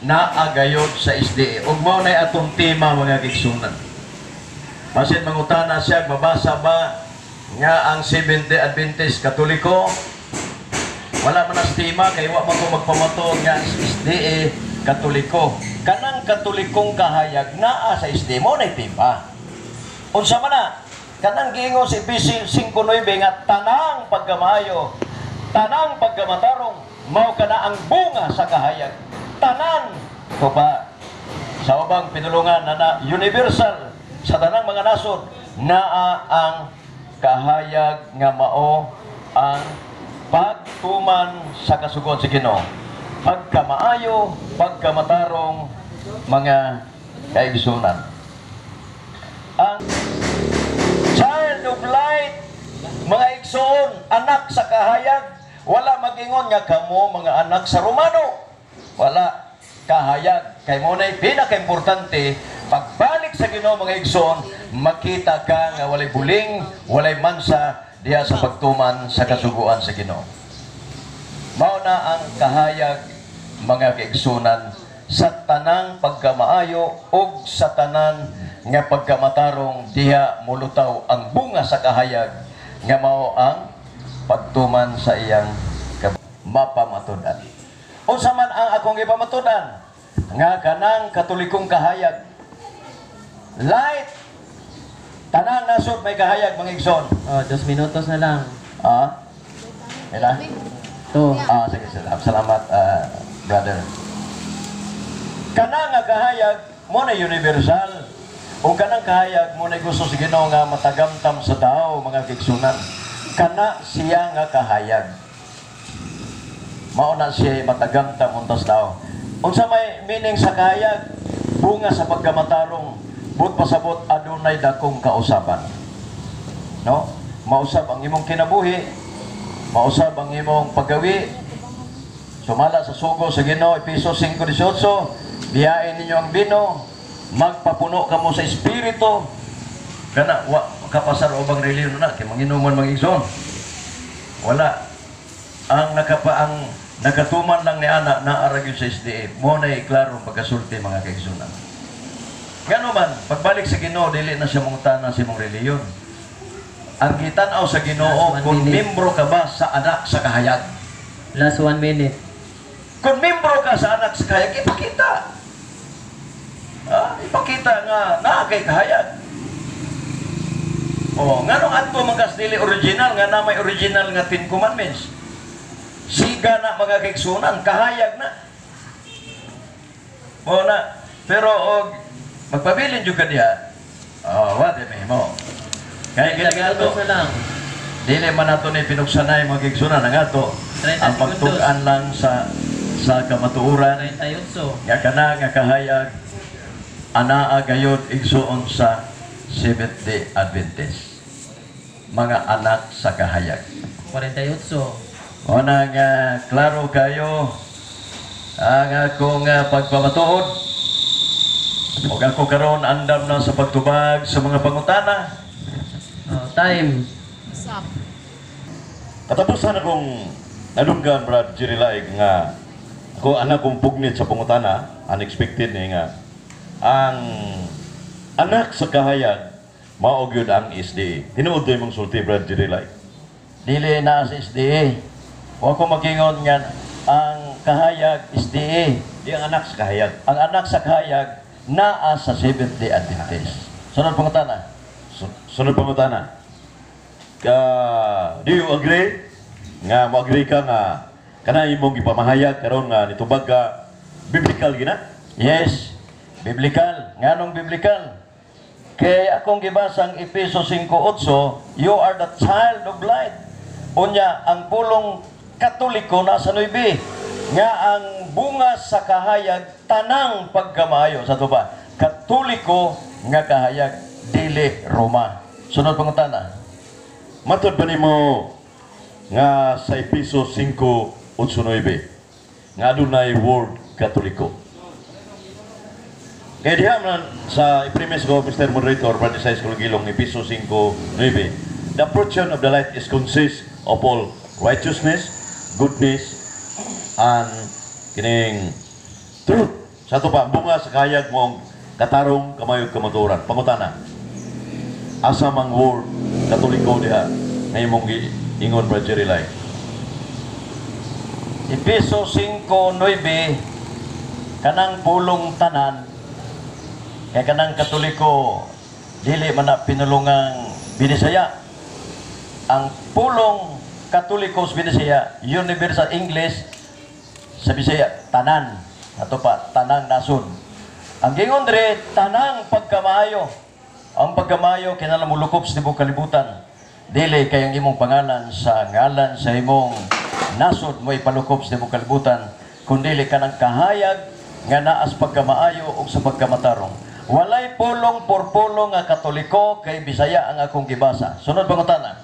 Naa gayod sa SDA. Ug mao na atong tema, mga kaigsuonan. Basin mangutana siya, mabasa ba nga ang Seventh-day Adventist Katoliko? Wala man as tema kay wa man ko magpamatuod nga ang SDA Katoliko. Kanang Katolikong kahayag naa sa SDA, mao na tema. Unsa man na? Kanang giingon sa Efesios 5:9 nga tanang pagkamaayo, tanang pagkamatarong, mao kana ang bunga sa kahayag. Tanan ko pa sa ubang pinulungan na universal sa tanang mga nasod, naa ang kahayag nga mao ang pagtuman sa kasuguan sa Ginoo. Pagkamaayo, pagkamatarong, mga kaigsunan. Ang child of light, mga igsoon, anak sa kahayag, wala magingon nga kamo mga anak sa Romano. Wala, kahayag. Kay mao na'y pinaka-importante, pagbalik sa Ginoo, mga igsoon, makita ka nga walay buling, walay mansa diha sa pagtuman sa kasuguan sa Ginoo. Mao na ang kahayag, mga kaigsunan, sa tanang pagkamaayo ug sa tanan nga pagkamatarong, diha mulutaw ang bunga sa kahayag nga mao ang pagtuman sa iyang mapamatud-an. Unsa man ang akong ipamatud-an? Nga kanang Katolikong kahayag. Light. Tanang nasod may kahayag, mga igsoon. Oh, 2 minutos na lang. Ah? Ila? Two. Ah, sige, salamat, salamat, brother. Kana nga kahayag mao na universal. O kanang kahayag mao na gusto sa Ginoo nga matagamtam sa tao, mga kaigsunan. Kana siya nga kahayag. Mao na siya matagamtam untas tao. Unsa may meaning sa kahayag? Bunga sa pagkamatarong, buot pasabot adunay dakong kausaban. No? Mausab ang imong kinabuhi, mausab ang imong paggawi, sumala sa sugo sa Ginoo, Efeso 5:18, biyain ninyo ang bino, magpapuno kamo sa espiritu. Kana wa kapasar ubang relihiyon na kay manginuman, mga igsoon. Wala. Ang nakatuman lang ni ana naa ra gyud sa SDA. Mao na klaro pagkasulti, mga kaigsunan. Ngano man, pagbalik sa Ginoo, dili na siya mangutana sa imong relihiyon. Ang gitan-aw sa Ginoo Last one kung minute. Membro ka ba sa anak sa kahayag. Last 1 minute. Kung membro ka sa anak sa kahayag, ipakita. Ah, ipakita nga naa kay kahayag. Oh, nganong adto man kas dili original nga na may original nga Ten Commandments? Siga na, mga kaigsunan, kahayag na. Mao na, pero og magpabilin jud ka diha. Oh, wa di mo. Kay 30 kini segundos ato, na lang. Dili man nato ni pinugsanay, mga kaigsunan, ang ato 30 ang segundos. Pagtug-an lang sa kamatuoran 38. nga kana nga kahayag anaa gayod, igsuon, sa Seventh Day Adventist, mga anak sa kahayag. 48. O na nga klaro kayo ang akong pagpamatuod ug ako karon andam na sa pagtubag sa mga pangutana. Oh, time. Stop. Katapusan akong nadunggan, Brad Jerry Laig, nga ako anak kong pugnit sa pangutana, unexpected ni nga ang anak sa kahayag mao gyud ang SDA. Tinuod do imong sulti, Brad Jerry Laig? Dili na sa SDA. Wa ko magingon nga ang kahayag SDA. Di ang anak sa kahayag. Ang anak sa kahayag naa sa Seventh Day Adventist. Sunod pangutana. Sunod pangutana. Ka, do you agree nga mo agree ka nga kana imong gipamahayag karon nga nitubag ka, biblical gina? Yes, biblical. Nganong biblical? Kay akong gibasa ang Efeso 5:8, you are the child of light. Unya, ang pulong Katoliko nasa 9, nga ang bunga sa kahayag tanang pagkamaayo. Sa to ba? Katoliko nga kahayag, dili Roma. Sunod pangutana. Matod ba nimo nga sa Efeso 5:8-9 nga adunay word Katoliko? Kaya diha man sa i-premise ko, Mr. Moderator, Brother Size Gilong, Efeso 5:9, "The fruition of the light is consist of all righteousness, goodness, and kining truth." Sa ato pa, ang bunga sa kahayag mao ang katarong, kamayo, kamatuoran. Pangutana, asa mang word Katoliko diha nga imong ingon, Brad Jerry Lai? Epeso 5:9, kanang pulong tanan, kay kanang Katoliko dili man na pinulungang Binisaya. Ang pulong Katoliko sa Binisaya, Universal English, sa Bisaya tanan, ato pa tanang nasod. Ang gingon dire, tanang pagkamaayo. Ang pagkamaayo kinahanglan molukop sa tibuok kalibutan. Dili kay ang imong pangalan sa ngalan sa imong nasod mo ipalukop sa tibuok kalibutan, kundi kanang kahayag nga naas pagkamaayo ug sa pagkamatarong. Walay pulong por pulong nga Katoliko kay Bisaya ang akong gibasa. Sunod pangutana.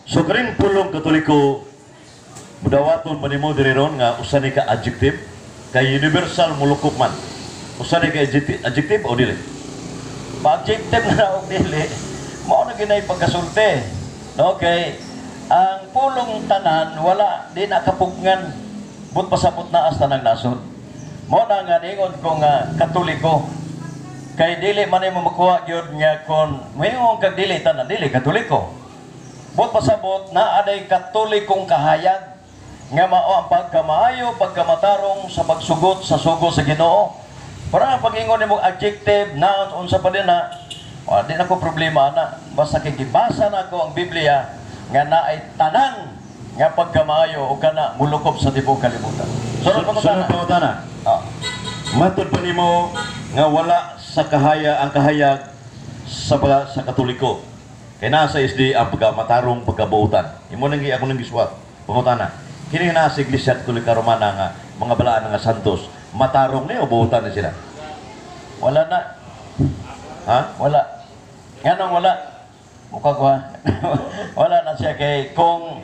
So kaning pulong Katoliko, mudawaton ba nimo diri ron nga usa ni ka adjective kay universal, mulukop man? Usa ni ka adjective o dili? Pa-adjective na og dili, mao na ginay pagkasulti. No, kay ang pulong tanan wala di na kapugngan, but pasabot na as tanang nasod. Mao na nga ningon ko nga Katoliko kay dili man nimo makuha gyud nga kon moingon kag dili tanan dili Katoliko. But pasabot na aday Katolikong kahayag nga mao ang pagkamaayo, pagkamatarong sa pagsugot sa sugo sa Ginoo. Para ang pag-ingon nimo adjective, noun, unsa pa din na, wa di na ko problema na. Basta kay gibasa na ko ang Biblia nga naay tanan nga pagkamaayo o kana mulukop sa tibuok kalibutan. Sunod pa. Sunod pangutana. Ah. Matod pa nimo nga wala sa kahaya ang kahayag sa Katoliko? Kay naa sa SDA ang pagkamatarong, pagkabuutan. Imo nang ako nang gisuwat. Pangutana. Kini naa sa Iglesia Katolika Romana nga mga balaan nga santos, matarong ni o buutan ni sila? Wala na. Ha? Wala. Nganong wala? Mukha ko ha. Wala na siya kay kung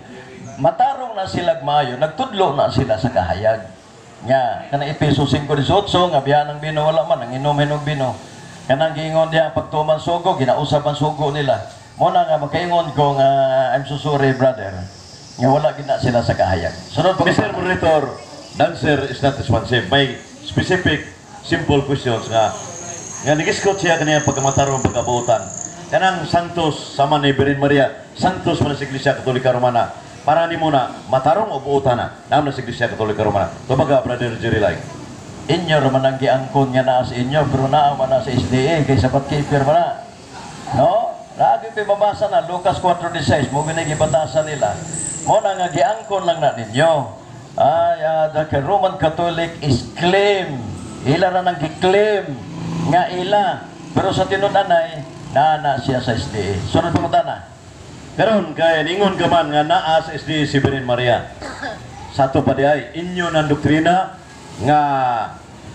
matarong na sila maayo, nagtudlo na sila sa kahayag. Nga, kanang Epeso 5:18, nga biya ng bino wala man, ang inom hinog bino. Kanang giingon diya pagtuman sugo, ginausap ang sugo nila. Mo na nga makaingon ko nga I'm so sorry, brother. Nga wala gid na sila sa kahayag. Sunod pa. Mr. Moderator, the answer is not responsive. May specific, simple questions nga nga nigiskot siya kaniya pagkamatarong, pagkabuutan. Kanang santos sama ni Birhen Maria, santos man sa Iglesia Katolika Romana. Para nimo na matarong o buutan na? Naam na sa Iglesia Katolika Romana. Tubaga, Brother Jerry Lai. Inyo raman ang giangkon nga naa sa inyo, pero naa man na sa SDA kay sapat kay pirma na. No? Lagi pa mabasa na Lucas 4:16 mo gani gibatasan nila. Mo na nga giangkon lang na ninyo. Ay, the Roman Catholic is claim. Ila ra nang gi-claim nga ila. Pero sa tinud-anay, naa na siya sa SDA. Sunod pangutana. Karon kay ningon ka man nga naa sa SDA si Birhen Maria. Sa ato pa di ay inyo ng doktrina nga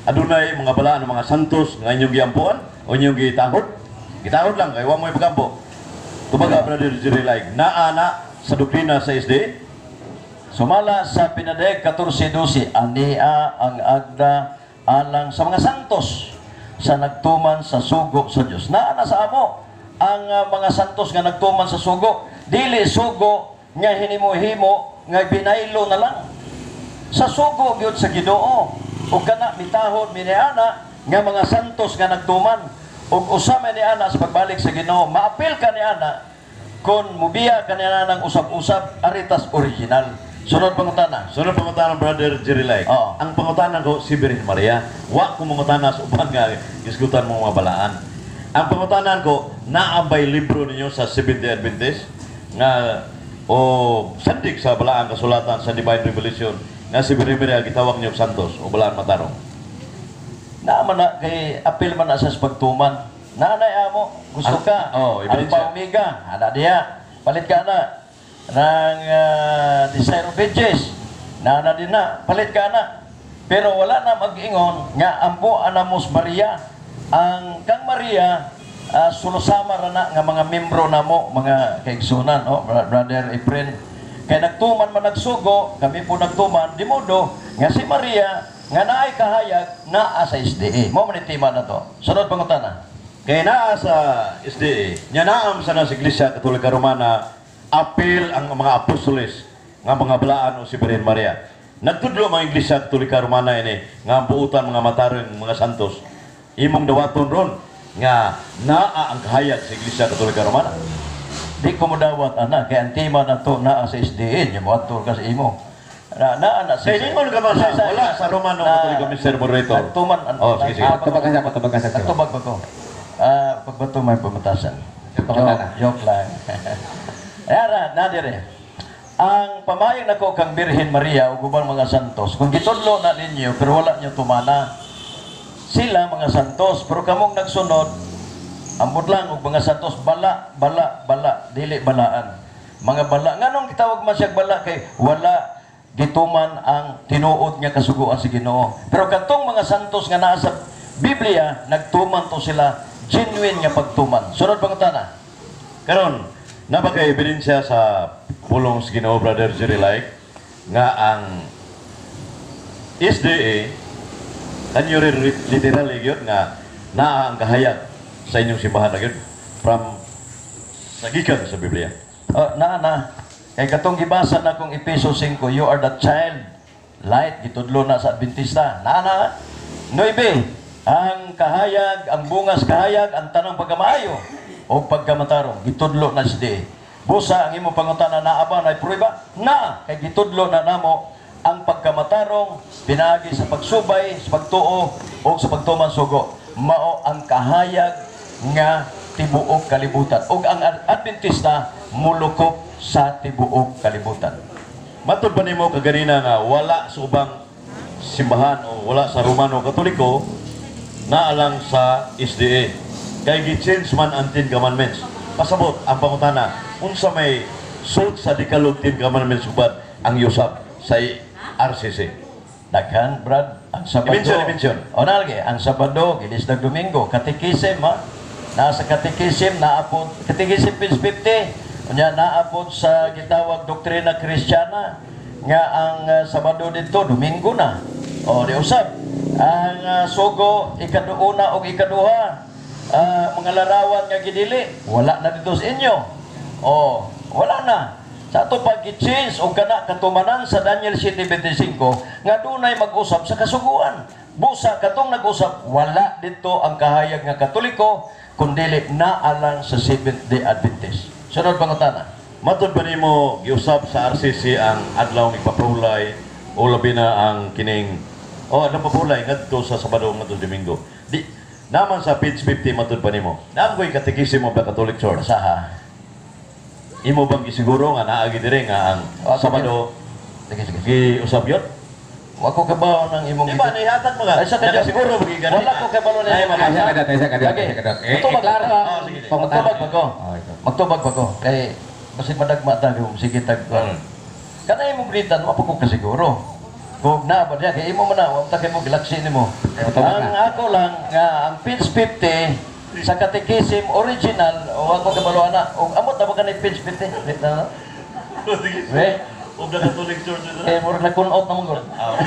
adunay mga balaan ng mga santos nga inyong giampuan o inyong gitahod. Gitahod lang kay wa mo ipagampo. Tubaga, Brother Jerry Laig, naa na sa doktrina sa SDA? Sumala sa Pinadayag 14:12, ania ang agda alang sa mga santos sa nagtuman sa sugo sa Dios. Naa na sa amo ang mga santos nga nagtuman sa sugo. Dili sugo nga hinimo-himo nga binaylo na lang. Sa sugo gyud sa Ginoo. Ug kana mitahod miniana nga mga santos nga nagtuman ug usa man ni ana sa pagbalik sa Ginoo, maapil ka ni ana kon mubiya ka ni ana ng usab-usab aritas original. Sunod pangutana. Sunod pangutana, Brother Jerry Laig. Oo. Ang pangutana ko si Birhen Maria. Wa ko mangutana sa uban nga gisgutan mo mga balaan. Ang pangutanan ko, naa bay libro ninyo sa Seventh-day Adventist nga o sandig sa balaang kasulatan sa Divine Revelation nga si Birhen Maria gitawag niyo santos o balaan matarong? Naa man na kay apil man na sa pagtuman. Naa na amo, gusto ka. Oh, ebidensya. Alpha Omega, ana diya. Palit ka na ng Desire of Ages. Naa na din na, palit ka na. Pero wala na mag-ingon nga ampo anamos Maria. Ang kang Maria, sulusama ra na nga mga membro namo, mga kaigsunan, oh, Brother Efren. Kay nagtuman man nagsugo, kami po nagtuman, di modo nga si Maria nga naay kahayag naa sa SDA. Mo man ni tema na to. Sunod pangutana. Kay naa sa SDA, nya naam sa nasa Iglesia Katolika Romana, apil ang mga apostoles nga mga balaan o si Birhen Maria. Nagtudlo mga Iglesia Katolika Romana ini nga ang buutan mga matarong mga santos. Imong dawaton ron nga naa ang kahayag sa Iglesia Katolika Romana. Di ko modawat ana kay ang tema na to naa sa SDA nya moadto ka sa imo. Na naa na Kay ningon ka man sa wala sa Romano Katoliko, Mr. Moderator. Nagtuman. Oh, sige, sige. Tubag ka siya, tubag ka siya. Nagtubag ba ko? Ah, pagbato may pamatasan. Pangutana. Joke, joke lang. Yara, na dire. Ang pamayag nako kang Birhen Maria ug ubang mga santos, kung gitudlo na ninyo pero wala niyo tumana. Sila mga santos, pero kamong nagsunod, ambot lang og mga santos bala, bala, bala, dili balaan. Mga bala, nganong gitawag man siya bala kay wala gituman ang tinuod nga kasuguan sa Ginoo. Pero kadtong mga santos nga naa sa Biblia, nagtuman to sila genuine nga pagtuman. Sunod pangutana. Karon, naa ba kay ebidensya sa pulong sa Ginoo, Brother Jerry Like, nga ang SDA kanyo rin literally gyud nga naa ang kahayag sa inyong simbahan na gyud from sa gikan sa Biblia? Oh, naa na. Kay katong gibasa na kong Epeso 5, you are the child light, gitudlo na sa Adventista. Naa na. Nuibe, ang kahayag, ang bungas kahayag, ang tanang pagkamaayo o pagkamatarong, gitudlo na si. Busa ang imong pangutana, naa ba na prueba? Naa, kay gitudlo na namo ang pagkamatarong pinaagi sa pagsubay, sa pagtuo o sa pagtuman sugo. Mao ang kahayag nga tibuok kalibutan. Ug ang Adventista mulukop sa tibuok kalibutan. Matod ba nimo kaganina nga wala sa ubang simbahan o wala sa Romano Katoliko, naa lang sa SDA? Kay gi-change man ang Ten Commandments. Pasabot ang pangutana, unsa may suot sa Decalogue, Ten Commandments ubad ang yusab sa RCC? Daghan, Brad, ang Sabado. I-mention, i-mention. O nalagi, ang Sabado, gilis na Domingo, Catechism, ha? Nasa Catechism, naapod, Catechism page 50, unya naapod sa gitawag Doktrina Kristiyana, nga ang Sabado dito, Domingo na. O, di usab. Ang sugo, ikaduuna o ikaduha, mga larawan nga gidili, wala na dito sa inyo. O, wala na. Sa ato pag-change o kana katumanan sa Daniel 7:25 nga dunay mag-usab sa kasuguan. Busa katong nag-usab, wala dito ang kahayag nga Katoliko kundili naa lang sa Seventh Day Adventist. Sunod pangutana. Matod ba nimo giusab sa RCC ang adlaw ni Papulay o labi na ang kining oh adlaw Papulay ngadto sa Sabado ngadto Domingo? Di naman sa page 50, matod pa nimo? Naa ko'y Catechism of the Catholic Church. Basaha. Imo bang gisiguro nga naagi dire nga ang Oh, Sabado Sige, sige. giusab yun? Wa ko kabaw ng imong Di ba nihatag mo ka? Ay, sa kanya. Nakasiguro ba gani? Wala ko kabalo na Ay, imong Ay, isa ka dot, isa ka dot, Lagi. isa ka dot. Eh, Magtubag. eh, klaro ang Oh, sige. pangutana. Magtubag ba ko? Oh, ito. Magtubag ba ko? Kay basin madagma ta kung sige tag. Kana imong gritan wa pa ko kasiguro. Kung na ba diya kay imo man na wa ta kay mo gilaksi nimo. Eh, matubag Ang na. ako lang nga ang page 50 sa Catechism original wa ko kabalo ana. Og amot na ba kanay page 50? Wait na. We, Of the Catholic Church. kay murag na-kun-out na mong gud. Ah,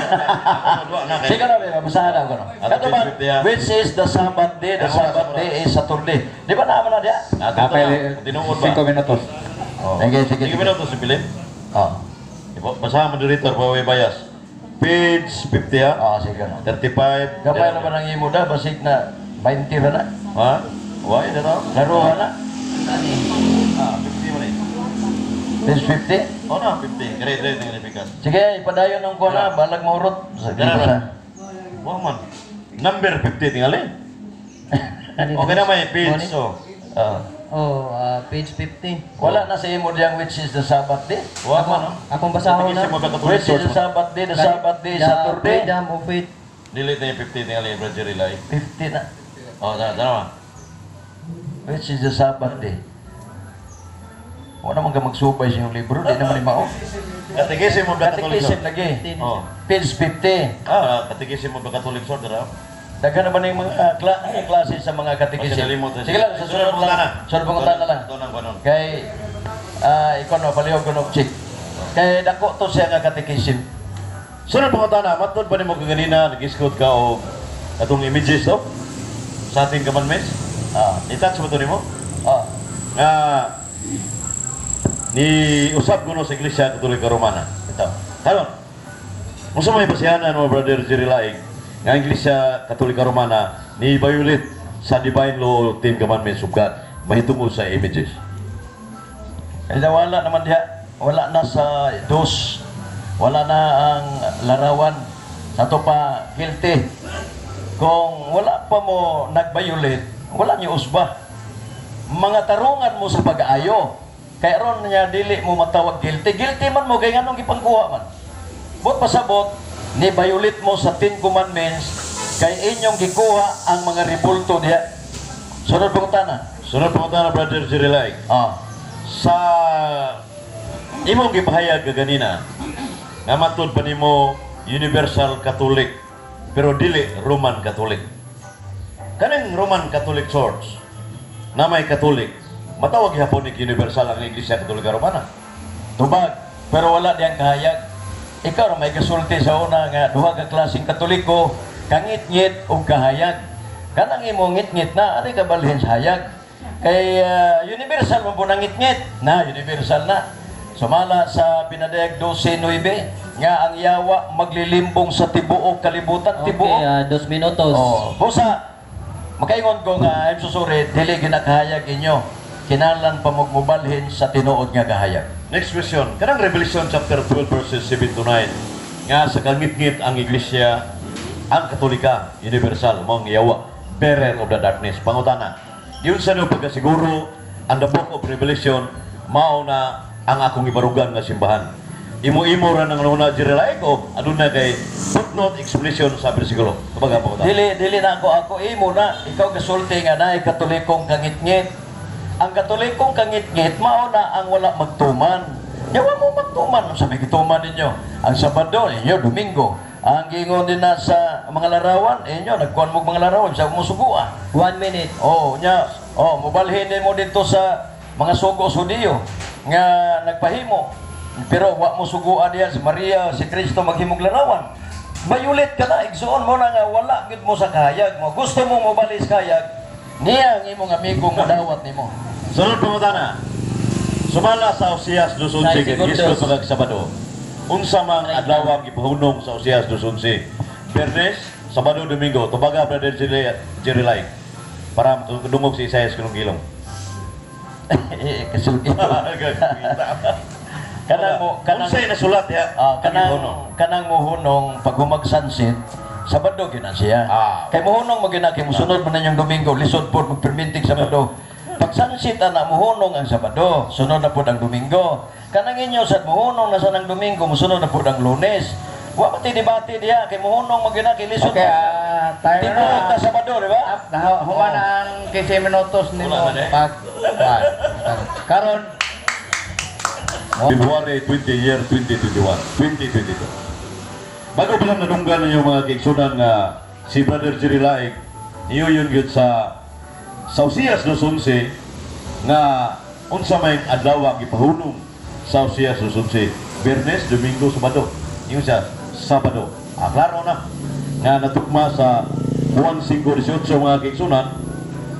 na kay. Sige na, be, basahan na ako. No? Ato Kato ba, page 50, ah. which is the Sabbath day? The Ako na, Sabbath ako na. day is Saturday. Di ba naman na diya? Ato Napay, na, tinuod ba? 5 minutos. Oh. Sige, sige, Sige sige. minuto si Bilin. Oh. Basahan mo dito, Bawi Bayas. Page 50 ha? Oh, sige na. 35. Gamay na ba nang imo da? Basig na 20 ra na. Ha? Why na to? Laro na. Ah, 50 mo ni. Page 50. Oh na, 50. Great, great, ang bigas. Sige, ipadayon ng kuha na. Balag maurot. Sige, Dara, basa. Wa man. Number 50 tingali. Okay na may page so. Oh. Oh, page 50. Wala na sa imo diyang which is the Sabbath day. Wa man no. Akong basahon na. Catechism of the Catholic Which is Church. the Sabbath day? The Sabbath day is The Saturday. freedom of faith. Dili na yung 50 tingali, Brother Jerry Lai. 50 na. Oh, na, na. Which is the Sabbath day? Wala man ka magsubay sa iyong libro. Di naman ni mao. Catechism of the Catholic Catechism Church. lagi. Oh. Page 50. Ah, Catechism of the Catholic Church, dara. Daghan naman yung mga klase sa mga catechism. Kasi nalimot na Sige lang, sa sunod lang. Sunod pangutana lang. Ito nang kanon. Kay, ikaw no, palihog ko no, chick. Kay dako to siya nga catechism. Sunod pangutana, matod ba nimo kaganina nag-iskot ka og atong images to? Sa ating commandments? I-touch mo to nimo? Ah. Nga ni usab kuno sa Iglesia Katolika Romana. Ito. Karon. Unsa may basihanan mo, Brother Jerry Laig, nga ang Iglesia Katolika Romana ni violate sa divine law, Ten Commandments of God, mahitungod sa images? Kaya wala naman diha, wala na sa dos, wala na ang larawan. Sa ato pa, guilty. Kung wala pa mo nag-violate, wala niyo usba. Mga tarungan mo sa pag-aayo. Kaya ron niya dili mo matawag guilty. Guilty man mo, kaya nganong gipangkuha man? Buot pasabot, ni violate mo sa Ten Commandments, kay inyong gikuha ang mga rebulto diha. Sunod pangutana. Sunod pangutana, Brother Jerry Laig. Sa imong gipahayag kaganina nga matud pa nimo Universal Catholic pero dili Roman Catholic. Kaning Roman Catholic Church na may Catholic, matawag gihapon ni Universal ang Iglesia Katolika Romana? Tubag, pero wala diyang kahayag. Ikaw ra may kasulti sa una nga duha ka klaseng Katoliko, kangit-ngit ug kahayag. Kanang imong ngit-ngit na, ari ka balhin sa hayag. Kay universal mo po nang ngit-ngit na, universal na. Sumala sa Pinadayag 12:9 nga ang yawa maglilimbong sa tibuok kalibutan, Okay, tibuok. 2 minutos. Oh, busa makaingon ko nga I'm so sorry, dili ginakahayag inyo. Kinahanglan pa mo mubalhin sa tinuod nga kahayag. Next question. Kanang Revelation chapter 12 verses 7 to 9 nga sa kangit-ngit ang Iglesia ang Katolika Universal mao ang yawa, bearer of the darkness. Pangutana. Giunsa nimo pagkasiguro ang the Book of Revelation mao na ang akong ibarugan nga simbahan? Imo-imo ra nang una, Jerry Laig, o aduna kay footnote explanation sa bersikulo? Kumbaga, pangutana. Dili dili na ako ako imo na, ikaw gasulti nga naay Katolikong kangitngit. Ang Katolikong kangitngit mao na ang wala magtuman. Yawa mo magtuman sa may gituman ninyo. Ang Sabado inyo Domingo. Ang giingon din na sa mga larawan inyo, nagkuan mo mga larawan sa mo sugua. 1 minute. Oh, nya, oh, mobalhin mo dito sa mga sugo Hudiyo nga nagpahimo. Pero wa mo sugua diya si Maria, si Kristo maghimog larawan. Violate ka na, igsuon mo na nga wala gid mo sa kahayag mo. Gusto mo mobalis kahayag, niya ang imong amigo mo dawat nimo. Sunod pangutana. Sumala sa Osias 2:11 Sai kay segundos. Gisgot pagkag Sabado. Unsa mang adlaw ang gipahunong sa Osias 2:11? Biyernes, Sabado, Domingo. Tubaga, Brother Jerry, Jerry Laig. Para makadungog si Isaias kulong gilong. Eh, kasulti. Kanang mo kanang Unsay nasulat ya? Kanang Gipunong. Kanang muhunong pag humag sunset, Sabado gyud na siya. Kay muhunong mo gyud na kay musunod man yung Domingo, lisod pod magperminting Sabado. Pag sunset ana muhunong ang Sabado, sunod na pod ang Domingo. Kanang inyo sad muhunong na sa nang Domingo, musunod na pod ang Lunes. Wa pa debate diha kay muhunong mo gyud na kay lisod. Okay, tayo Tibuok na. na Sabado, di ba? Ah, human ang 15 minutos nimo Wala man eh. pag kuan. Karon February 20, year 2021, 2022. Bago pa lang nadunggan ninyo, mga kaigsunan, nga si Brother Jerry Laig niuyon gyud sa Osias 2:11 nga unsa may adlaw ang gipahunong sa Osias 2:11, Biyernes, Domingo, Sabado? Ingon siya, Sabado. Klaro na nga natukma sa Juan 5:18, mga kaigsunan,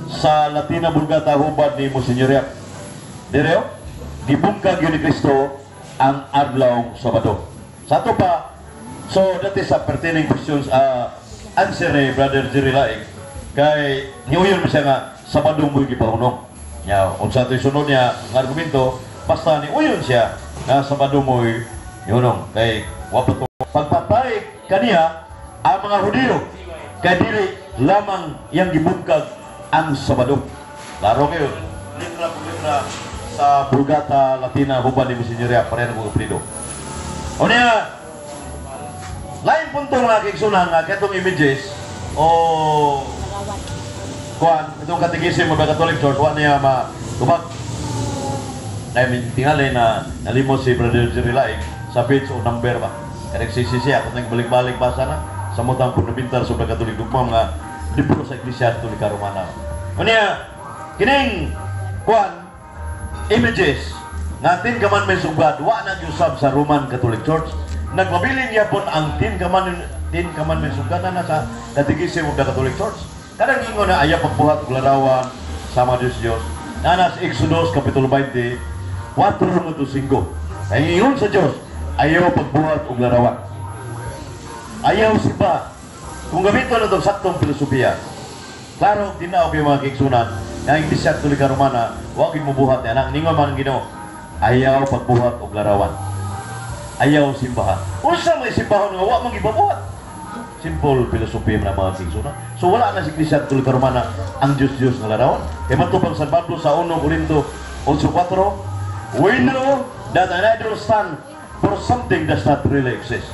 sa Latina Vulgata hubad ni Monsignor Yap. Direo, gibungkag yun ni Kristo ang adlaw Sabado. Sa ato pa, so that is a pertaining questions answer ni Brother Jerry Laig kay niuyon mo siya nga Sabado mo gipahunong. Nya, unsa to'y sunod niya nga argumento, basta niuyon siya nga Sabado mo yunong kay wa pa to. Pagpatay kaniya ang mga Hudiyo kay dili lamang iyang gibungkag ang Sabado. Laro kayo. Litra por litra sa Vulgata Latina hubad ni Monsignor Yap, pareho ng apelyido. O niya, lain punto nga kaigsunan nga katong images o kuan itong Catechism of the Catholic Church wa niya matubag. Dahil tingali na nalimot si Brother Jerry Laig sa page o number ba. Kaya nagsisi siya kung nagbalik-balik basa na sa mutang fundamental sa Catholic dugma mga libro sa Iglesia Katolika Romana. O niya, kining kuan images nga Ten Commandments of God wa na giusab sa Roman Catholic Church. Nagpabilin gyapon ang Ten Commandments of God na nasa Catechism of the Catholic Church. Kanang ingon na ayaw pagbuhat og larawan sa mga Diyos Diyos. Nana sa Exodus Kapitulo 20, 4 to 5. Ang ingon sa Diyos, ayaw pagbuhat og larawan. Ayaw simba. Kung gamiton na itong saktong filosofiya, klaro tinaw kay mga kaigsuonan, nga ang Iglesia Katolika Romana, wa gyud mobuhat niya. Nang ningon man ang Ginoo, ayaw pagbuhat og larawan. Ayaw simbahan. Unsa may simbahon nga wa man gipabuhat? Simple philosophy man ang mga kaigsuonan. So wala na sa Iglesia Katolika Romana ang Diyos-Diyos nga larawan. Kay matupang San Pablo sa 1 Corinto 8:4, "We know that an idol stand for something does not really exist."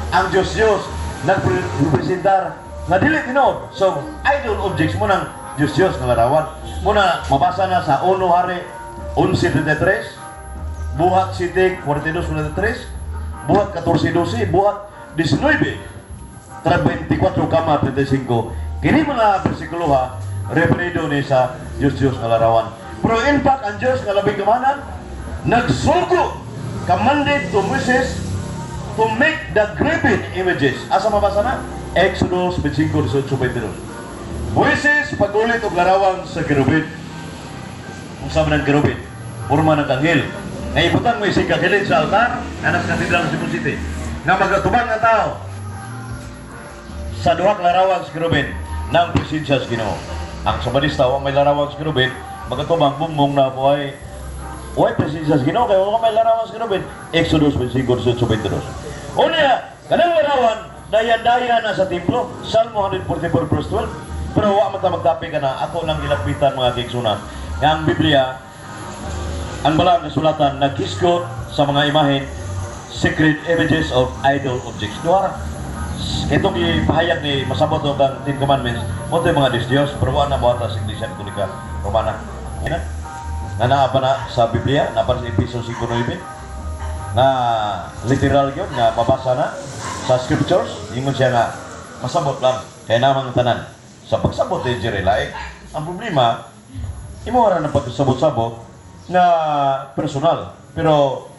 Ang Diyos-Diyos nagrepresentar nga dili tinuod. So idol objects mao nang Diyos-Diyos nga larawan. Muna mabasa na sa 1 Hari 11:33, Buhat 7:42-43, Buhat 14:12, Buhat 19:24,35. Kini mga bersikulo ha, referido ni sa Diyos-Diyos nga larawan. Pero in fact, ang Diyos nga labing gamhanan, nagsugo, commanded to Moses to make the graven images. Asa mabasa na? Exodus 25:18-22. Moises pagulit og larawan sa kerubin. Unsa man ang kerubin? Porma ng anghel. Nga ibutang mo isig kakilid sa altar, anas Katedral sa Cebu City. Nga magatubang ang tao sa duha ka larawan sa kerubin ng presensya sa Ginoo. Ang sabalista wa may larawan sa kerubin, magatubang bumong na buhay way presensya sa Ginoo kay wa may larawan sa kerubin. Exodus 25:18-22. Unya, kanang larawan dayan-dayan na sa templo, Salmo 144 verse 12. Pero wa man ta magtapi ka na ako lang gilakbitan, mga kaigsuonan. Nga ang Biblia, ang balaan nga kasulatan, naghisgot sa mga imahen, sacred images of idol objects. Duha ra. Itong ipahayag ni masabot og ang Ten Commandments, mo mga Diyos Diyos, pero wa na buhata sa Iglesia Katolika Romana. Nga nga naa pa na sa Biblia, naa pa sa Epeso 5:9, nga literal yun, nga mabasa na sa scriptures, ingon siya nga masabot lang, kaya namang tanan. Sa pagsabot ni Jerry Laik, ang problema, imo ra ng pagkasabot-sabot nga personal. Pero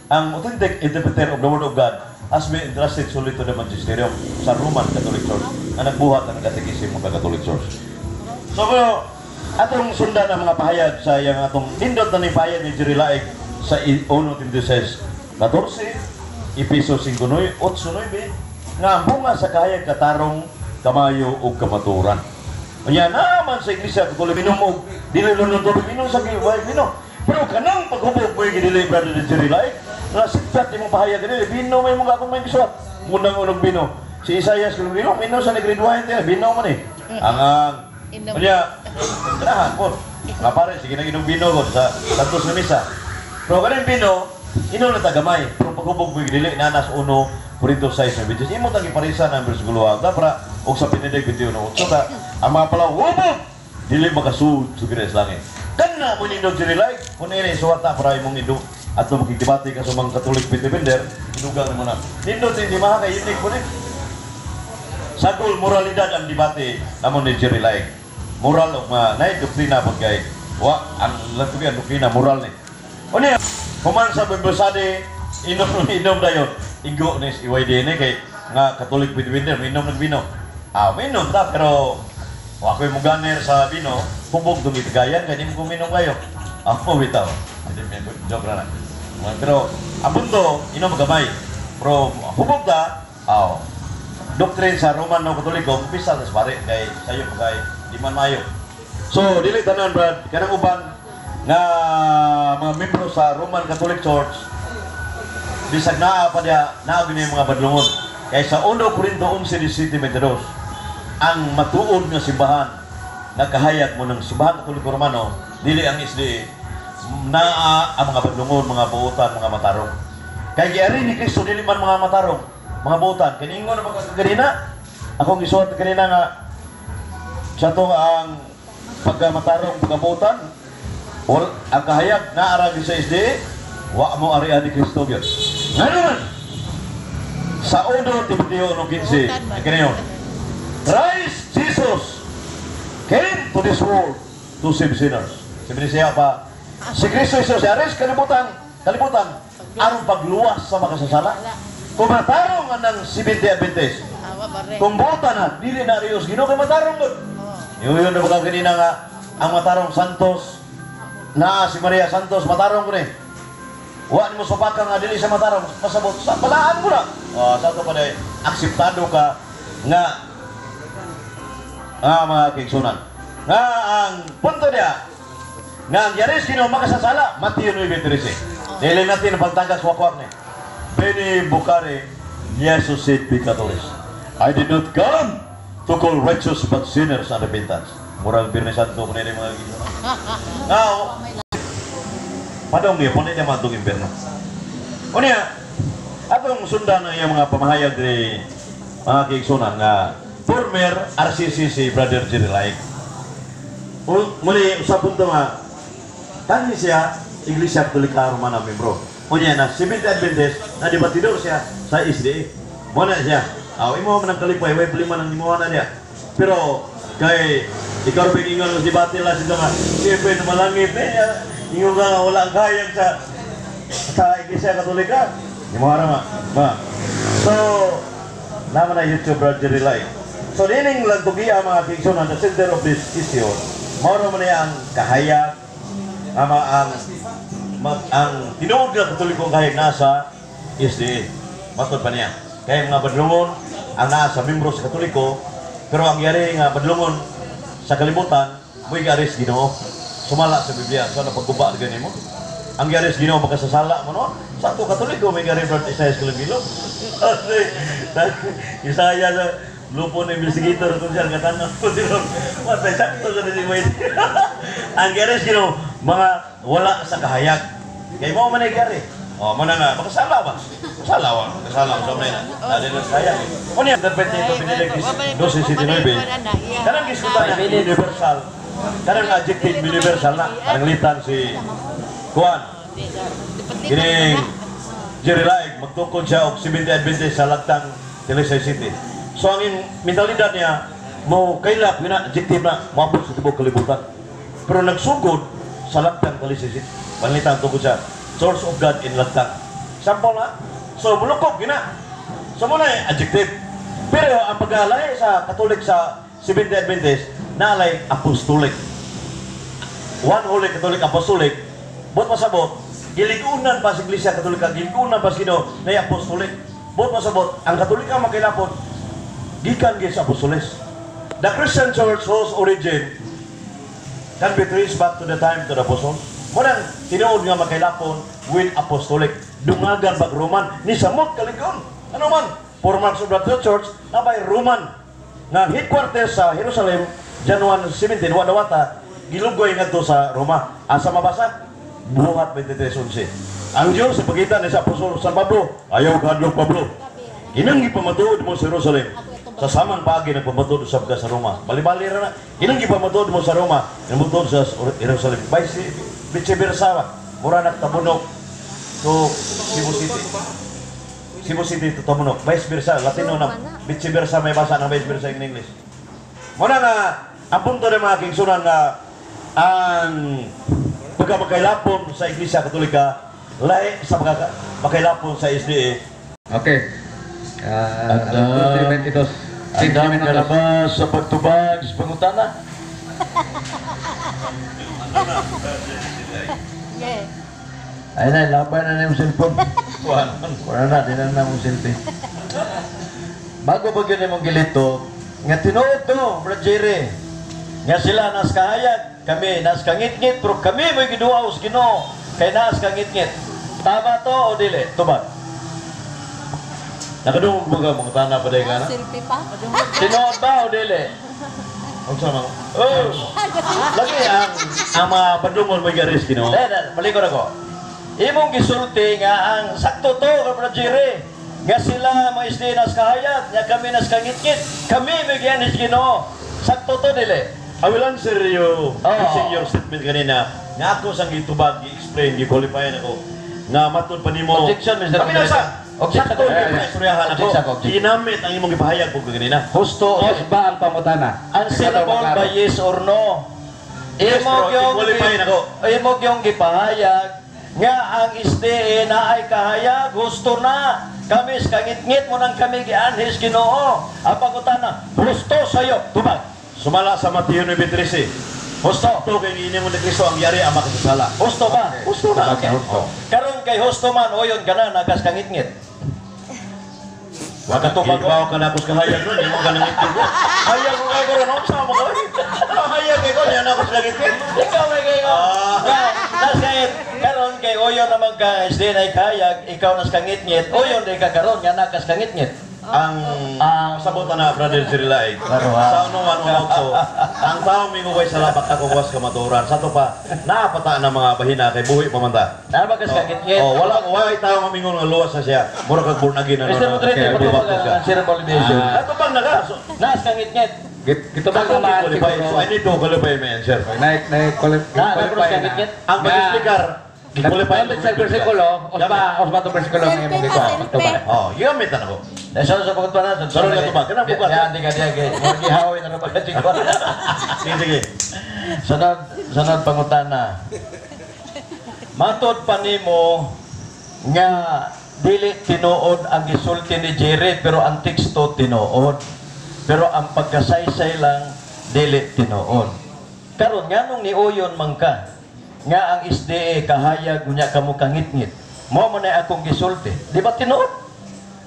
ang authentic interpreter of the Word of God has been entrusted solely to the magisterium sa Roman Catholic Church na nagbuhat ang katekismo ng Catholic Church. So pero atong sundan ang mga pahayag sa iyang atong nindot na ni pahayag ni Jerry Laig sa 1 Timoteo 6:14, Epeso 5:8, 9, nga ang bunga sa kahayag katarong, kamayo ug kamatuoran. Unya naman sa Iglesia Katolika minom og dili lunong tubig, minom sa way minom. Pero kanang paghubog mo dili, Brother Jerry Laig, nga sipat imong pahayag dili bino may mong akong may gisuwat. Munang unog bino. Si Isaias kung bino, bino sa grade 1 niya, bino man eh. Ang Inom. Unya, ganahan po. Nga pare, sige na inom bino ko sa Santos na misa. Pero kaning bino, inom na tagamay. Pero paghubog mo dili nanas 1 Corinto 6 na Diyos. Imo tang iparisa ng bersikulo ta para og sa Pinidig 21. So ta, ang mga palaw hubog dili makasud sa Grace langit. Kana mo nindot diri like kung ini suwata para imong idu ato makigdebate ka sa mga Catholic defender, idugang mo na. Nindot hindi maha kay unique po ni. Sagol moralidad ang debate namo ni Jerry Laig. Moral og mga nay doktrina pod kay wa ang lantugi ang doktrina moral ni. Unya human sa Bible inom inom dayon. Igo ni si EYD ni kay nga Catholic defender minom nag bino. Ah, minom ta pero wa ko'y muganer sa bino, hubog dumi tigayan kay di mo minom kayo. Ako bitaw. Hindi may joke ra na. Pero ang punto, inom gamay. Pero hubog ta, aw, doctrine sa Roman no Katoliko, umpisa sa pare kay sayo pa kay di man maayo. So dili tanan, Brad, kanang uban nga mga membro sa Roman Catholic Church bisag naa pa diha naa gyud mga badlongon. Kay sa 1 Corinto 11:17, ang matuod nga simbahan nagkahayag mo ng simbahan Katoliko Romano dili ang SDA, naa ang mga badlongon, mga buotan, mga matarong. Kay giari ni Kristo dili man mga matarong, mga buotan. Kay ingon na mga kanina, akong gisuwat kanina nga sa to ang pagkamatarong, pagkabuotan, wal, ang kahayag na ara sa SDA, wa mo arian ni Kristo gyud. Nga naman, sa 1 Timoteo 1:15, kaniyon, Christ Jesus came to this world to save sinners. Sabi niya pa, si Kristo Jesus, si Ares, kalibutan, kalibutan, aron pagluwas sa makasasala. Kung matarong ang ng Seventh Adventist, Awa pare. kung buotan na, dili na Rios Ginoo kay matarong gud. Oh. Yun yun na ba kanina nga ang matarong Santos na si Maria Santos matarong ko ni. Wa nimo supaka nga dili sa matarong, pasabot sa balaan mo na. Oh, sa ato pa day, akseptado ka nga mga kaigsunan. Nga ang punto niya, nga ang yaris Ginoo makasasala, Mateo 9:13. Dili natin ang pagtagas wakwak ni. Bene vocare Jesus sit peccatorem. I did not come to call righteous but sinners and repentance. Murag Biyernes Santo kuno ni, mga kaigsunan. Now, padong niya, punit niya matong impyerno. Unya, atong sundan ang iyang mga pamahayag diri, mga kaigsunan, nga former RCCC Brother Jerry Laik. Muli, sa punto nga, kani siya, Iglesia Katolika Romana membro. Unya na, Seventh Adventist, na debatidor siya sa SDA. Muna siya, aw, imo man ang kalipay, way problema nang imo na niya. Pero, kay, ikaw rin ingon sa debate lang siya nga, siyempre na malangit eh, ingon ka nga, wala ang kayag sa Iglesia Katolika. Imo ara ma. Ma. So, naman na YouTube Brother Jerry Lai. So, dining lagtugia, mga kaigsunan, the center of this issue, mao man niya ang kahayag, ama ang mag, ang tinuod nga Katolikong kahayag nasa SDA. Matod pa niya. Kaya mga badlungon ang naa sa membro sa Katoliko, pero ang yari nga badlungon sa kalibutan, mo'y garis Ginoo. Sumala sa Biblia, so napagguba gani mo. Ang garis Ginoo makasasala mo no? Sa ato Katoliko may gari Brad Isaias Kalangilo. Isaiah sa lupo na investigator kung siya katanaw ko sila. Matay sakto sa si Wade. Ang garis Ginoo mga wala sa kahayag. Kay mo man ay gari. Oh, mo na nga makasala ba? Makasala wa, makasala sa mga na. Dali na sa kahayag. Mo niya interpret ito Benedict 12:79. Kanang gisgutan na universal. Kanang adjective universal na. Kanang litan si Juan. Kining Jerry Laig, magtukod siya og Seventh Adventist sa Lagtang, Talisay City. So ang mentalidad niya, mo kailap, yun na, adjective na, moabot sa tibok kalibutan. Pero nagsugod sa Lagtang, Talisay City. Panlitan tukod siya, Church of God in Lagtang. Sample na. So mulukop, yun na. So mo na adjective. Pero ang pag-alay sa Catholic sa Seventh Adventist, naalay apostolic. One Holy Catholic Apostolic, buot masabot, giligunan pa sa Iglesia Katolika, giligunan pa sa Ginoo na apostolic. Buot masabot, ang Katolika makilapon, gikan gyud sa apostoles. The Christian Church whose origin can be traced back to the time to the apostles. Munang tinuod nga makailapon with apostolic. Dungagan bag Roman, ni samot kaligon. Ano man? Four marks of the Church, nabay Roman. Nga headquarters sa Jerusalem, January 17, wadawata, gilugoy ngadto sa Roma. Asa mabasa? Buhat 23:11. Ang Diyos sa pagitan ni sa Apostol San Pablo, ayaw kadlok Pablo. Inang gipamatuod mo sa Jerusalem, sa samang paagi nagpamatuod usab ka sa Roma. Bali-bali ra na. Inang gipamatuod mo sa Roma, namutod sa Jerusalem. Vice vice versa ba? Mura nagtabunok to Cebu City. Cebu City to Tabunok. Vice versa, Latino na. Vice versa may basa ng vice versa in English. Muna na, ang punto ng mga kaigsunan nga ang pagkamakailapon sa Iglesia Katolika lahi sa pagkamakailapon sa SDA. Okay. Andam. 22. Andam ka na ba sa pagtubag sa pangutana? Yeah. Ay na, laban na na yung cellphone. Wala na, di na na mong selfie. Bago pa yun mong gilito, nga tinuod to, Brad Jerry. Nga sila nas kahayag, kami nas kangit-ngit, pero kami may giduaw sa Ginoo kay nas kangit-ngit. Tama to o dili? Tubag. Nakadungog mo ka mga tana pa ka na? Selfie pa. Tinuod ba o dili? Unsa man? Oh! Lagi ang mga padungon may garis Ginoo. Eh, malikod ako. Imong gisulti nga ang sakto to, Brad Jerry. Nga sila mga isdi nas kahayag, nga kami nas kangit-ngit, kami bigyan ni Ginoo. Sakto to dili. I will answer you Oo. using your statement kanina nga ako sang gitubag, gi-explain, gi-qualify ako nga matod pa nimo. Objection, Mr. Kami na sa Objection. sakto Eh, gyud istoryahan ako. Objection, objection. Ginamit ang imong gipahayag ko kanina. Husto. Yes ba ang pangutana? Answerable by yes or no. Yes, Imo pero gyung i-qualify nako. Imo gyung gipahayag nga ang SDA na ay kahayag gusto na kami sa kangit-ngit mo nang kami gianhis Ginoo. Ang pangutana, husto sayo, tubag. Sumala sa Mateo 9:13. Husto. Ito kay ini mo ni Kristo ang yari ang makasasala. Husto ba? Husto na. Okay, husto. Karon kay husto man uyon ka na nakas kangitngit. Wakatubag ba ka na ako sa kahayag nun? Hindi mo ka nangitid. Hayag ko kayo karon, unsa mo ka? Ano hayag kay ko niya na ako sa langitid? Ikaw may kayo. Ah. Nas kay karon kay uyon naman ka SDA na kahayag, ikaw nas kangitngit, uyon di ka karon nga nakas kangitngit. Ang sabot na Brother Jerry Laig. Laro, ha? Sa ano 118, ang tao minguway sa labak ako was kamaturan. Sa to pa, naapata na mga bahina kay buhi pa man ta. Naa ba kas kangitngit? Oh, wala wala tao nga mingon nga luwas na siya. Mura kag born again ano. Mr. Moderator, Okay, patubag baptist ang ka. answer validation. Ato bang naga? So, Nas kangitngit. Gitubag ako naman qualify. siguro. So I need to qualify my answer. Naik naik Na, qualify na, na. na. Ang pag-explicar, qualify. Gamit sa bersikulo, osba to bersikulo nga imong Selfie gikuha. ka, selfie. Pagtubag. Oh, gigamit na ako. Eh, sunod sa pagkatuan na. Sunod nga tubag. Kanang bukas. Yan, di ka diya. Kay. Mga gihawi na rin pagkatingkon. Sige, sige. Sunod, sunod pangutana. Matod pa nimo nga dili tinuod ang gisulti ni Jerry pero ang teksto tinuod. Pero ang pagkasaysay lang dili tinuod. Karon nganong niuyon man ka nga ang SDA kahayag unya kamo kangitngit. Mao man na akong gisulti. Di ba tinuod?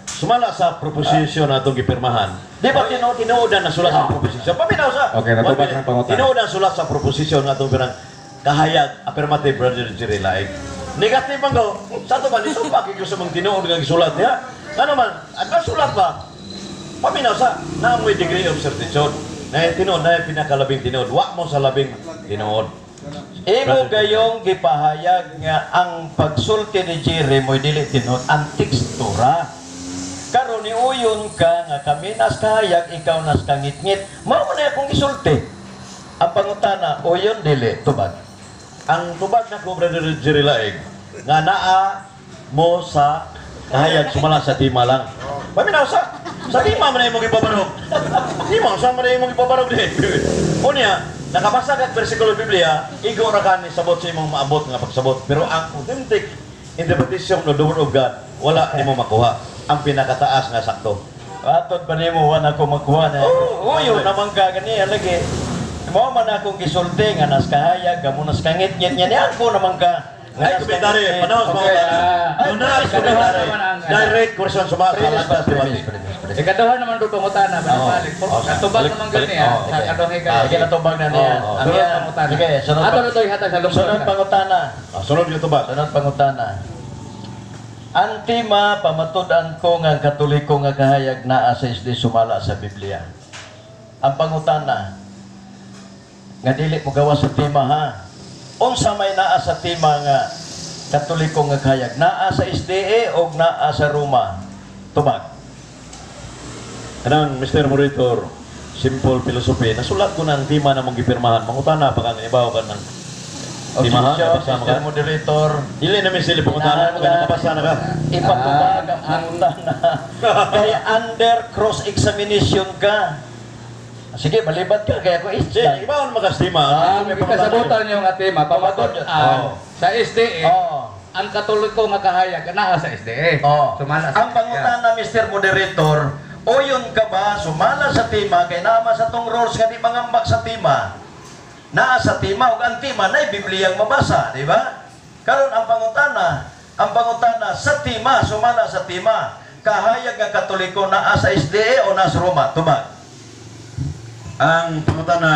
Sumala sa proposition na itong gipirmahan. Di ba tinuod? Tinuod na nasulat sa proposition. Paminaw sa. Okay, natubag One minute. ng pangutana. Tinuod na sulat sa proposition nga itong pirang kahayag affirmative, Brother Jerry Laig. Negative man ko. Sa ito ba, nisumpa kay gusto mong tinuod nga gisulat niya. Ano man, at nasulat ba? Paminaw sa, naamoy degree of certitude. Na yung tinuod, na yung pinakalabing tinuod. Wa mo sa labing tinuod. Imo gayong gipahayag nga ang pagsulti ni Jerry mo'y dili tinuod ang tekstura. Karon niuyon ka nga kami nas kahayag ikaw nas kangitngit. Mao man na akong gisulti. Ang pangutana uyon dili tubag. Ang tubag na ko, Brother Jerry Laig, nga naa mo sa kahayag sumala sa tima lang. Paminaw sa tima man na imong ipabarog. Tima, sa man na imong ipabarog di. Unya, nakabasa ka bersikulo Biblia, igo ra ka ni sabot sa imong maabot nga pagsabot. Pero ang authentic interpretation of the Word of God, wala nimo makuha. Ang pinakataas nga sakto. Atod pa nimo wa na ako makuha na. Oh, Uyon okay. naman ka gani lagi. Mao man akong gisulti nga nas kahayag kamo nas kangitngit nya niyan ko naman ka. Nga Ay, nas komentary, kangitngit. panahon sa mga Okay, tao. Ay, Doon na, premise, komentary. naman ang- Direct question sa mga Premise, sa premise, debate. premise, premise. Ikaduha naman do pangutana, balik. Oh, Natubag balik, naman balik. gani ha. Oh, Sa okay. kaduha Ah, sige, natubag na niya. Oh, oh. Ang Sunod iya. pangutana. Sige, sunod Ato pa- na to ihatag sa lungsod. Sunod pangutana. Ah, sunod yung tubag. Sunod pangutana. Ang tema pamatud-an ko nga ang Katoliko nga kahayag naa sa isdi sumala sa Biblia. Ang pangutana nga dili mo gawa sa tema ha. Unsa may naa sa tema nga Katoliko nga kahayag? Naa sa SDA o naa sa Roma? Tubag. Kanang Mr. Moderator, simple philosophy. Nasulat ko na ang tema na mong gipirmahan. Mangutana pa kang ibaw ka ng tema ha? Objection, Nabasa mo Mr. ka? Moderator. Dili na sila pangutana mo ka nakabasa na ka. Ipatubag ang pangutana. Kaya under cross-examination ka. Sige, malibat ka. Kaya ko Sige, is. ibaw na makas tema. Ang ikasabutan yung nga tema, pamatud-an Oh. sa SDA, Oo. ang Katoliko nga kahayag naa sa SDA. Oo. Sumala sa Ang pangutana, Mr. Moderator, uyon ka ba sumala sa tema kay naama sa tong rules nga di mangambak sa tema? Naa sa tema ug ang tema nay Bibliyang mabasa, di ba? Karon ang pangutana sa tema, sumala sa tema, kahayag nga Katoliko naa sa SDA o naa sa Roma? Tubag. Ang pangutana,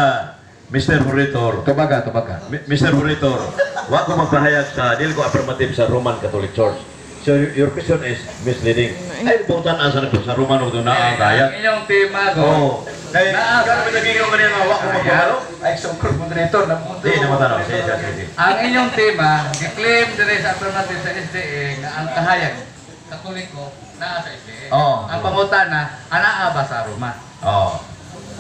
Mr. Moderator, Tubaga, tubaga. Mr. Moderator, wa ko magpahayag sa dili ko affirmative sa Roman Catholic Church. So your question is misleading. Ay, pangutana sa sa Roman o na ang kahayag. Ang inyong tema ko. Oh. Kay Naa ikaw naman nagiging kanina nga wa ko magpahalo. Ay, sungkol moderator na Di naman tanong. Sige, sige, sige. Ang inyong tema, gi-claim dire sa affirmative sa SDA nga ang kahayag Katoliko naa sa SDA. Oo. Ang pangutana, anaa ba sa Roma? Oh.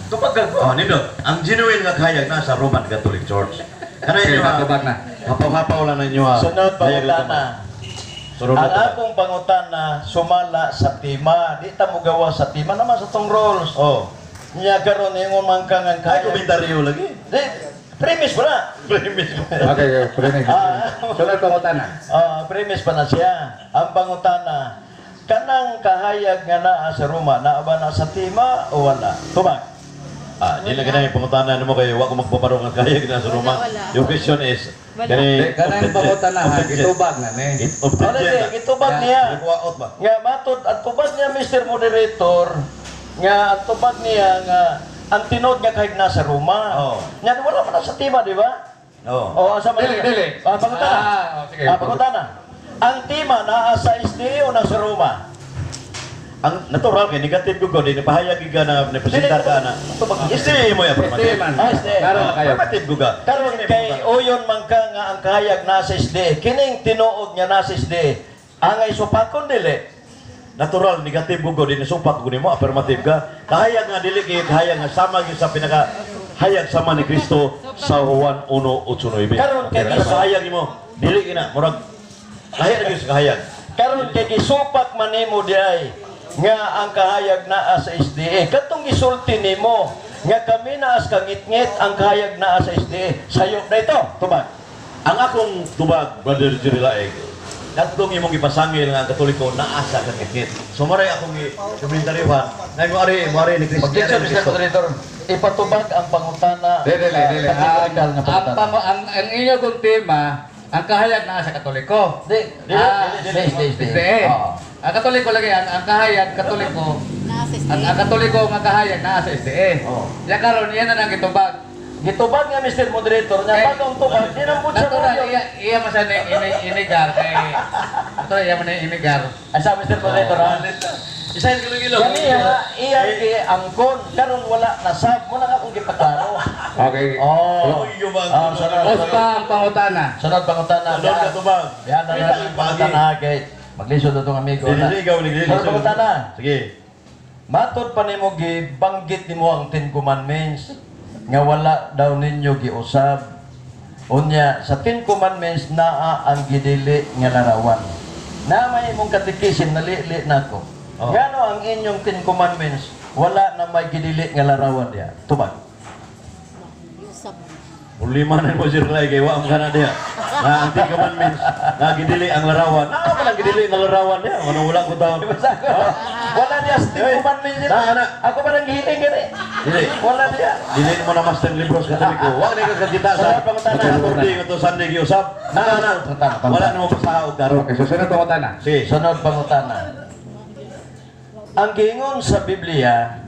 Tubag ka ko. Oh, nindot. Ang genuine nga kahayag na sa Roman Catholic Church. Kana Okay, inyo ha. matubag na. Hapaw-hapaw lang ninyo ha. Sunod pangutana. Sunod na Ang tubag. akong pangutana sumala sa tema, di ta mo gawa sa tema naman sa tong rules. Oh. Nya karon ingon man ka nga Ay, kahayag. komentaryo lagi. Di, premise pa na. Premise. Okay, okay, premise. Ah. Sunod pangutana. Ah, premise pa na siya. Ang pangutana, kanang kahayag nga naa sa Roma, naa ba na sa tema o wala? Tubag. Ah, di lang kanang pangutana nimo kay wa ko magpaparo nga kahayag na sa Roma. Wala, wala. Your question is Wala. kani Di, kanang pangutana ha, gitubag na ni. Wala di, gitubag niya. Nagwaot ba? Nga matod ang tubag niya, Mr. Moderator, nga ang tubag niya nga ang tinuod nga kahig nasa Roma. Oo. Nga wala man na sa tema, di ba? Oo. O asa man? Dili, dili. Ah, pangutana. Ah, oh, sige. Ah, pangutana. Ang tema naa sa SDA o nasa Roma? Ang natural kay negative ko di napahayag ka na napresentar ka na. Tubag. SDA mo ya SDA man. Ah, SDA. Karon na kayo. Affirmative ko ka. Karon kay uyon man ka nga ang kahayag nasa SDA. Kining tinuod nga nasa SDA. Angay supakon dili. Natural negative ko di nasupak ko nimo, affirmative ka. Kahayag nga dili kay kahayag nga sama gyud sa pinaka hayag sama ni Kristo sa Juan 1:8-9. Karon kay Pero sa hayag nimo dili kina murag lahi ra gyud sa kahayag. Karon kay gisupak man nimo diay nga ang kahayag naa sa SDA. Katong gisulti nimo nga kami naa sa kangitngit, ang kahayag naa sa SDA. Sayop na ito. Tubag. Ang akong tubag, Brother Jerry Laeg, kadtong imong gipasangil nga ang Katoliko naa sa kangitngit. So maray akong komentaryohan, nga mo ari mo ari ni Kristo. Objection, Mr. Moderator. Ipatubag ang pangutana. Dili, dili, dili. Kategorikal nga Ang, pangutana. ang inyo kong tema, ang kahayag naa sa Katoliko. Di, di, Ah, di, di, di, di. SDA. Oo. Ang Katoliko lagi, ang kahayag, Katoliko, Nasa ang SDA. Katoliko nga kahayag naa sa SDA. Oo. Ya karon iya na nang gitubag. Gitubag nga, Mr. Moderator, nga Eh, bagong tubag, di nang sa Natural, radyo. iya iya man sa ni ini inigar kay natural iya man ni inigar. Ay sa Mr. Moderator, ha? Isahin ko lang ilog. Kani ha, iya giangkon, karon wala nasab mo na akong gipaklaro. Okay. Oh. Uy, yung mga- Ah, sunod, Uspa sunod. ang pangutana. Sunod pangutana. Sunod ka tubag. Yan na lang pangutana kay maglisod na tong amigo. Dili dili, ikaw ni Sunod pangutana. Sige. Matod pa nimo gibanggit nimo ang Ten Commandments nga wala daw ninyo giusab. Unya sa Ten Commandments naa ang gidili nga larawan. Na may imong katikisim nalili nako. Oh. Ngano ang inyong Ten Commandments wala na may gidili nga larawan diya? Tubag. Yusap. Problema na mo sir Lai kay wa ang kana diha. Na ang Ten Commandments na gidili ang larawan. Na wala gidili ang larawan diha. Wala wala ko taon. Wala diya sa Ten Commandments nila. Na, na. Ako pa nang gihiling gani. Dili. Wala diya. Dili mo na master libros Katoliko. Wa ni ka kakita sa Sunod pangutana. Saturday nga to Sunday giusab. Na na. Wala na mo pasaha og karon. Okay, susunod pangutana. Sige. Sunod pangutana. Ang giingon sa Biblia,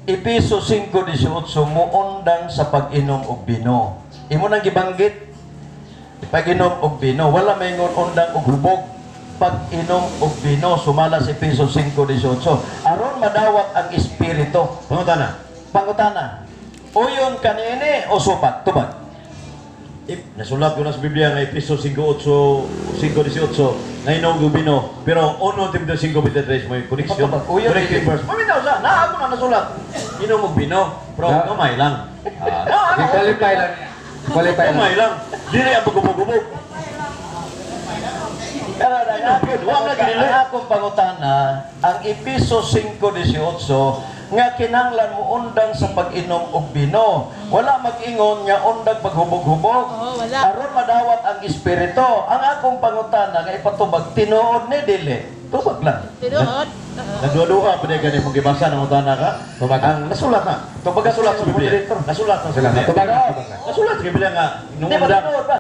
Epeso 5:18, muundang sa pag-inom og bino. Imo nang gibanggit pag-inom og bino, wala maingon undang og hubog. Pag-inom og bino sumala sa Epeso 5:18 aron madawat ang espiritu. Pangutana. Pangutana. Uyon kanini o supat? Tubag. Nasulat ko na sa Biblia nga Epeso 5:8 5:18 nga inom og bino, pero 1 Timoteo 5:23 may connection. Uyon, Connecting verse. Paminaw sa naa ako na nasulat. Inom og bino, pero Na- gamay lang. Ah, naa ako. Qualify lang niya. Qualify lang. Gamay lang. Dili ang pagubog-gubog. Pero Wala na ginili. ang akong pangutana, ang Epeso 5:18 nga kinahanglan mo undang sa pag-inom og bino. Wala mag-ingon nga undag paghubog-hubog. Oo, wala. Aron madawat ang espiritu. Ang akong pangutana nga ipatubag tinuod ni dili. Tubag lang. Tinuod. Nagduha pa gani mong gibasa ng utana ka. Tubag. Ang nasulat na. Tubag Nasulat sa sa Biblia. moderator. Nasulat na sa Sila, Biblia. tubag na, tubag na. Nasulat sa Biblia nga Di ba nung tinuod ba?